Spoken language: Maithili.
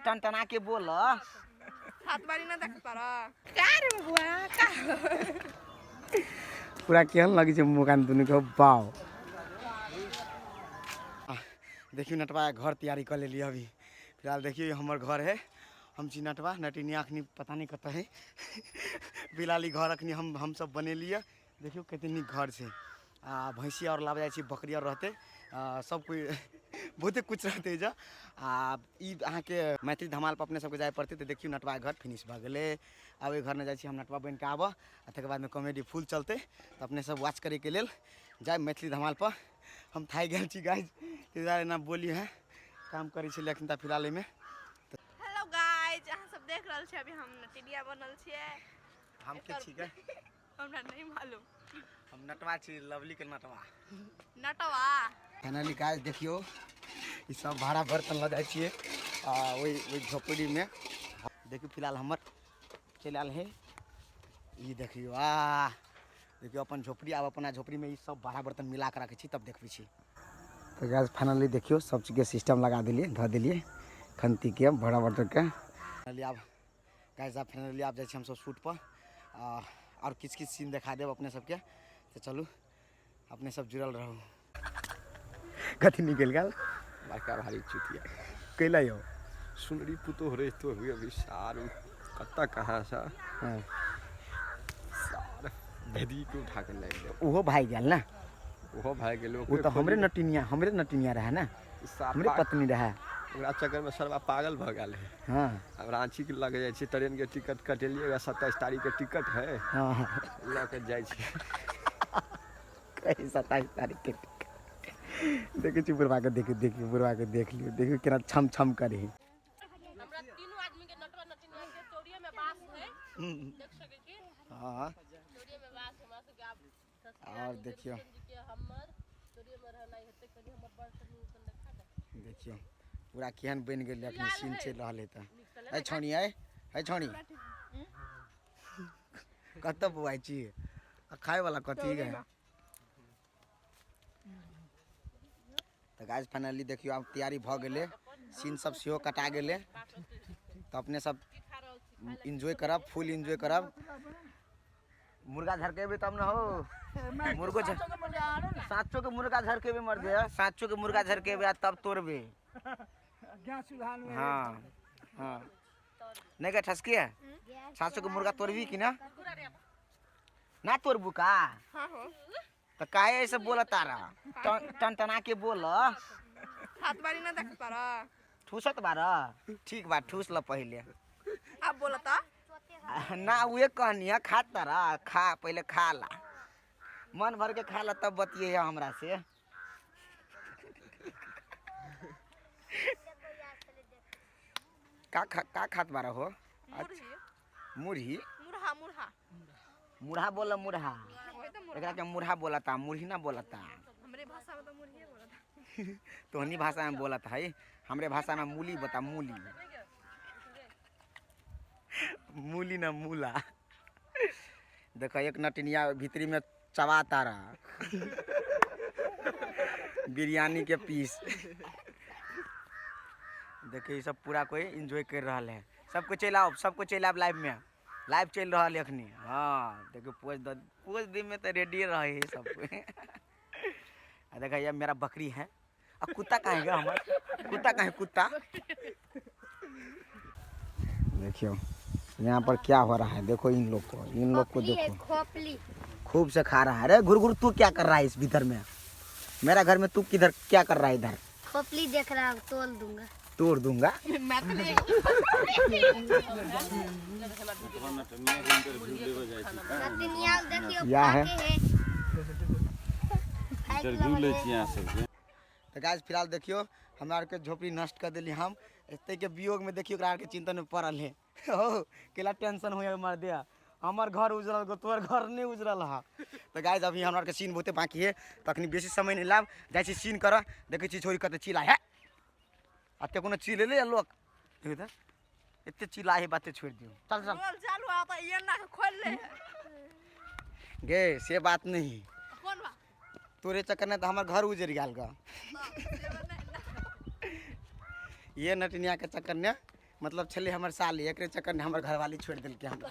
टन टना के बोल। हाथ बारी ना देख पारा का रे बबुआ का? पूरा केहन लगै छै मुँह कान दुनू के बाव। देखियौ, नटवा घर तैयारी कऽ लेलियै। अभी फिलहाल देखियौ, ई हमर घर है। हम छी नटवा, नटिनिया अखनी पता नहि कतऽ है। फिलहाल ई घर अखनी हम हमसब बनेलियै। देखियौ, कते नीक घर छै। आ भैंसी आओर लाबऽ जाइ छी, बकरी आओर रहतै, आ सब कोइ बहुते कुछ रहतै एहिजा। आ ई अहाँके मैथिली धमाल पर अपने सबके जाय पड़तै। तऽ देखियौ, नटवा घर फिनिश भऽ गेलै। आब ओहि घरमे जाइ छी हम नटवा बनि कऽ आबऽ, आ तकर बादमे कॉमेडी फुल चलतै। तऽ अपने सब वॉच करैके लेल जाय मैथिली धमाल पर। हम थाकि गेल छी गाइज, ताहि दुआरे एना बोली है। काम करै छलियै अखन तऽ फिलहाल एहिमे। हेलो गाइज, अहाँ सब देख रहल छी, अभी हम नटिनिया बनल छियै। हम के छी गे? हमरा नहीं मालूम। हम नटवा छी, लवली के नटवा। नटवा। फाइनली गाइस, देखियौ, ई सब भाड़ा बर्तन लऽ जाइ छियै आ ओहि ओहि झोपड़ीमे। देखियौ, फिलहाल हमर चलि आयल है। ई देखियौ, आ देखियौ अपन झोपड़ी। आब अपना झोपड़ीमे ई सब भाड़ा बर्तन मिला कऽ राखै छी, तब देखबै छी। तऽ गाइस, फाइनली देखियौ, सब चीजके सिस्टम लगा देलियै, धऽ देलियै खंतीके, भाड़ा बर्तनके। फाइनली आब गाइस, आब फाइनली आब जाइ छी हमसब शूट पर। आओर किछु किछु सीन देखा देब अपने सबके। तऽ चलू, अपने सब जुड़ल रहू। कथी निकलि गेल? बड़का भारी चुतिया। कैला यौ? सुनरी पुतोह रहितो हुए भी सार कतऽ कहाँ से सार भेदी के उठा के लागि गेल। ओहो भागि गेल ने? ओहो भागि गेल। ओ तऽ हमरे नटिनिया, हमरे नटिनिया रहै ने, हमरे पत्नी रहै। ओकरा चक्करमे सरबा पागल भऽ गेल है। आब राँची के लग जाइ छै। ट्रेन के टिकट कटेलियै, 27 तारीख के टिकट है। लऽ के जाइ छै। कही 27 तारीख के टिकट। देखै छी बुढ़वा के, देखियौ, देखियौ, बुढ़वा के देख लियौ। देखियौ केना छम छम करे। हमरा तीनू आदमी के, नटवा नटिनिया के, चौड़िये में बास है, देख सके छी। चौड़िये में बास है हमरा सबके। आब और देखियौ। जी के हमर चौड़िये में रहनाइ हेतै। कनि हमर बर्तन उर्तन देखा दे। देखियौ, पूरा केहन बनि गेल। अखनी सीन चलि रहल है। तऽ है छौनी, है है छौनी, कतऽ बौआइ छी? आ खाय वाला कथी गे? तऽ गाइस, फाइनली देखियौ, आब तैयारी भऽ गेलै, सीन सब सेहो कटा गेलै। तऽ अपने सब एन्जॉय करब, फुल एन्जॉय करब। मुर्गा झरकेबे तब न हो। मुर्गो झर, साचो के मुर्गा झरकेबे मर दे। साचो के मुर्गा झरकेबे आ तब तोड़बे। हाँ, नहीं का ठसकी है? साचो के मुर्गा तोड़बी कि ना? ना तोड़बू का? हाँ हो। तो काहे ऐसे बोला तारा? टन टन टना के बोल। हाथ बारी ना देख पारा। ठूसत बारा? ठीक बा, ठूस ल पहिले। अब बोलता। ना, उहे कहनी है, खा तारा, खा पहिले, खा ला, मन भर के खा ला, तब बतिये हमरा से। का खा, का खात बारा हो? मुरही। मुरही? मुरहा, मुरहा। मुरहा बोला, मुरहा। वही तो मुरहा। एकरा के मुरहा बोलता, मुरही ना बोलता। हमरे भाषा में तो मुरही बोलता। तोहनी भाषा में बोलत है, हमरे भाषा में मूली बता, मूली, मूली ना मूला। देखो, एक नटिनिया भीतरी में चबा तारा बिरयानी के पीस। देखिए, ई सब पूरा कोई एंजॉय कर रहा है। सबको चलि आओ, सबको चलि आब लाइव में। लाइव चलि रहल है अखनी। हाँ, देखियो, पोज द, पोज दिन में तो रेडी रहे है सब कोई। आ देखा, ये मेरा बकरी है। आ कुत्ता कहाँ है? हमार कुत्ता कहाँ है? कुत्ता देखियो, यहाँ पर क्या हो रहा है। देखो इन लोग को, इन लोग को देखो। खोपली। खूब से खा रहा है। अरे घुर घुर, तू क्या कर रहा है इस भीतर में? मेरा घर में तू किधर क्या कर रहा है इधर? खोपली देख रहा हूँ, तोल दूंगा। तोड़ दूंगा। मैथिली। नतिनिया देखियो। या है। फाके है। इंटरव्यू लै छी अहाँ सबके। तऽ गाइस, फिलहाल देखियो, हमरा आरके झोपड़ी नष्ट कर देली हम। एते के वियोग में देखियो, ओकरा आरके चिंतन में पड़ल है। हो केला टेंशन हो मर दिया। हमर घर उजरल गो, तोहर घर नहीं उजरल हा। तऽ गाइस, अभी हमरा आरके सीन बहुते बाकी है, तखनी बेसी समय नहीं लाब। जाइ छी सीन कर। देखै छी छोरी कते चिल्ला है। एते कोनो चिल्लेले लोक? देखियौ तऽ, एते चिल्ला है। बाते छोड़ि दियौ, चल चल। रोल चालू आता, ये ना खोल ले। गे, से बात नहीं। कौन बा? तोरे चक्कर में तऽ हमर घर उजरि गेल ग। ये नटिनिया के चक्कर ने मतलब छलै हमर साली, एकरे चक्कर ने हमर घरवाली छोड़ि देलकै हमरा।